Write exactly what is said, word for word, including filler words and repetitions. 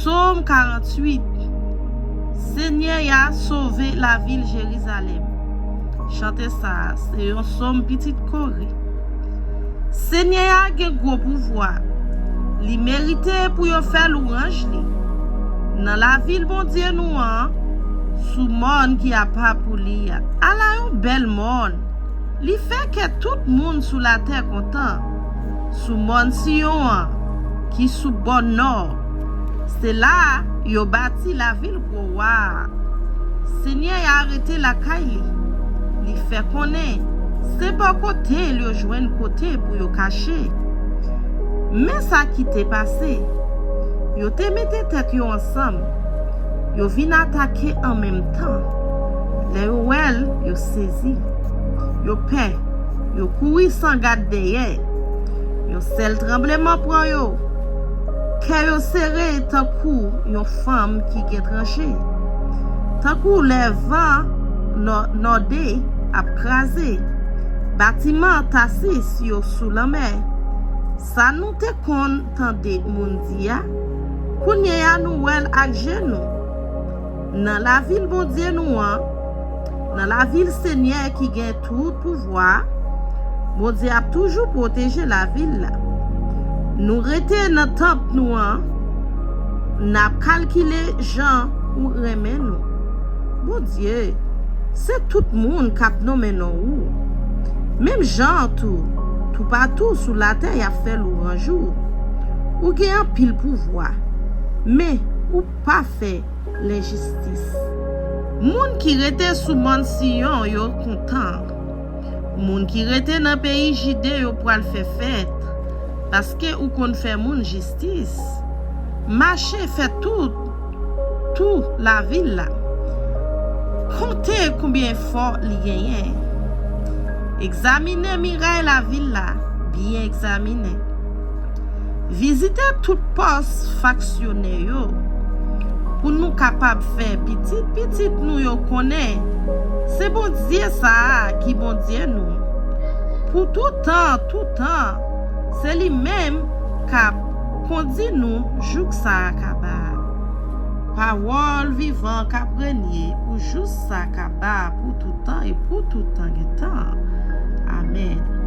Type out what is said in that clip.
Sòm karanntuit. Senyè a sove lavil Jerizalèm. Chante sa a, se yon sòm pitit Kore. Senyè a gen gwo pouvwa. Li merite pou yo fè lwanj li. Nan lavil Bondye nou an, sou mòn ki apa pou li a. Ala yon bèl mòn! Li fè kè tout moun sou latè kontan. Sou mòn Siyon an, ki sou bò nò, se la a yo bati lavil gwo wa a. Senyè a rete lakay li. Li fè konnen se bò kote l yo jwenn kote pou yo kache. Men sa ki te pase. Yo te mete tèt yo ansanm. Yo vin atake an menm tan. Lè yo wè l, yo sezi. Yo pè. Yo kouri san gad dèyè. Yon sèl tranbleman pran yo. Kè yo sere tankou yon fanm ki gen tranche. Tankou lè van nò-, nòde ap kraze. Batiman Tasis yo sou lanmè. Sa nou te konn tande moun di a, kounye a nou wè l ak je nou. Nan lavil Bondye nou an, nan lavil Senyè ki gen tout pouvwa a, Bondye ap toujou pwoteje lavil la. Nou rete nan tanp nou an, n ap kalkile jan ou renmen nou. Bondye, se tout moun k ap nonmen non ou. Menm jan an tou, toupatou sou latè y ap fè lwanj ou. Ou gen anpil pouvwa, men ou pa fè lenjistis. Moun ki rete sou mòn Siyon yo kontan. Moun ki rete nan peyi Jide yo pral fè fèt, paske ou konn fè moun jistis. Mache fè tout tou lavil la. Konte konbyen efò li genyen. Egzamine miray lavil la, byen egzamine. Vizite tout pòs faksyonè yo, pou nou kapab fè pitit pitit nou yo konnen se Bondye sa a ki Bondye nou. Pou toutan, toutan, se li menm k ap kondi nou jouk sa a kaba. Pawòl vivan k ap renye pou jous sa kaba pou toutan e pou toutan gen tan. Amèn.